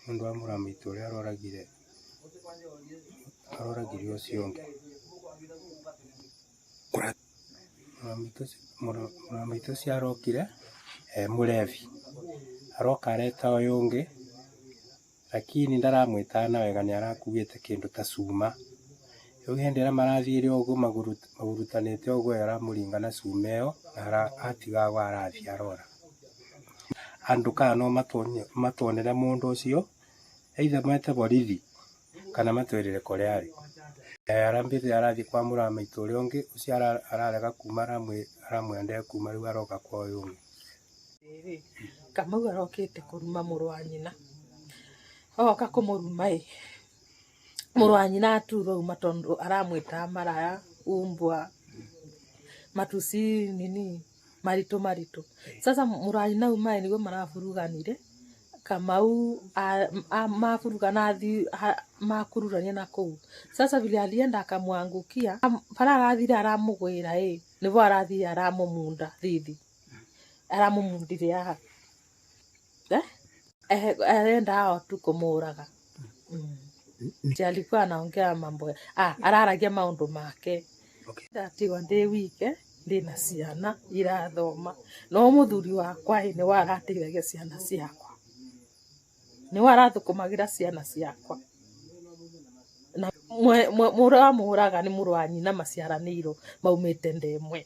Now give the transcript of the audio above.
Nĩ ũndũ wa mũrũ wa maitũ ũrĩa aroragire aroragire ũcio ũngĩ. Mũrũ wa maitũ ũcio arokire e mũrebi, aroka areta ũyũ ũngĩ lakini ndaramwĩtaga na wega, nĩ arakuĩte kĩndũ ta cuma. Rĩu hĩndĩ ĩrĩa marathire ũguo mahurutanĩte ũguo aramũringa na cuma ĩyo na atiga agwa arathiĩ arora. Andũ kana no matuonere mũndũ ũcio either mete borithi kana matwĩrĩre kũrĩa arĩ. Arambĩte arathiĩ kwa mũrũ wa maitũ ũrĩa ũngĩ, ũcio ararega kuma, aramwĩra ndekuma, rĩu aroka kwa ũyũ ũngĩ. Rĩrĩ Kamau arokĩte kũruma mũrũ wa nyina, oka kũmũruma ĩ, mũrũ wa nyina aturwo auma tondũ aramwĩtaga maraya, umbwa, matusi nini maritũ maritũ. Sasa mũrũ wa nyina auma ĩ, nĩguo maraburuganire, Kamau maburugana athiĩ makururania na kũu. Sasa vile alienda akamwangukia, bara arathire aramũgwĩra ĩ, nĩguo arathire aramũmunda thithi, aramũmundire haha. Eh, arenda o tu kũmũraga. Alikuwa anaongea mambo araragia maũndũ make. Ndatigwo ndĩ wike, ndĩna ciana irathoma, no mũthuri wakwa ĩ, nĩwe arateithagia ciana ciakwa, nĩwe arathũkũmagĩra ciana ciakwa. Na mũrũ amũraga nĩ mũrũ wa nyina maciaranĩirwo maumĩte nda ĩmwe.